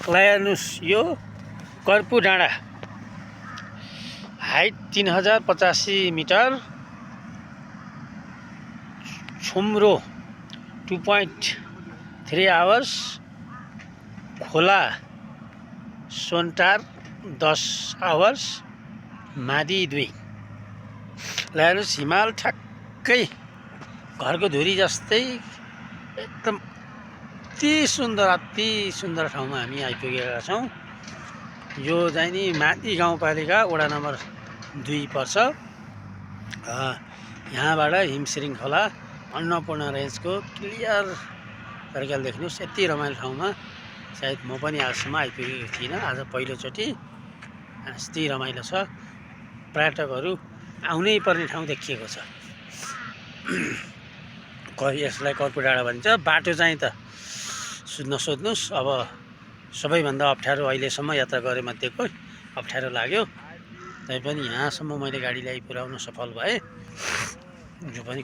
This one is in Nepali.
ल हेर्नुहोस्, यो कर्पु डाँडा हाइट 3085 मिटर, छुम्रो 2.3 आवर्स, खोला सोनटार 10 आवर्स, मादी 2। ल हेर्नुहोस्, हिमाल ठ्याक्कै घरको धुरी जस्तै एकदम अति सुन्दर ठाउँमा हामी आइपुगेका छौँ। यो चाहिँ नि मादी गाउँपालिका वडा नम्बर 2 पर्छ। यहाँबाट हिमश्रृङ्खला अन्नपूर्ण रेन्जको क्लियर तरिकाले देख्नुहोस्। यति रमाइलो ठाउँमा सायद म पनि आजसम्म आइपुगेको थिइनँ, आज पहिलोचोटि। यति रमाइलो छ, पर्यटकहरू आउनै पर्ने ठाउँ देखिएको छ। यसलाई कर्पु डाँडा भन्छ। बाटो चाहिँ त नसोध्नुहोस्, अब सबैभन्दा अप्ठ्यारो अहिलेसम्म यात्रा गरे मध्येको अप्ठ्यारो लाग्यो। तैपनि यहाँसम्म मैले गाडीलाई पुर्याउन सफल भएँ, जो पनि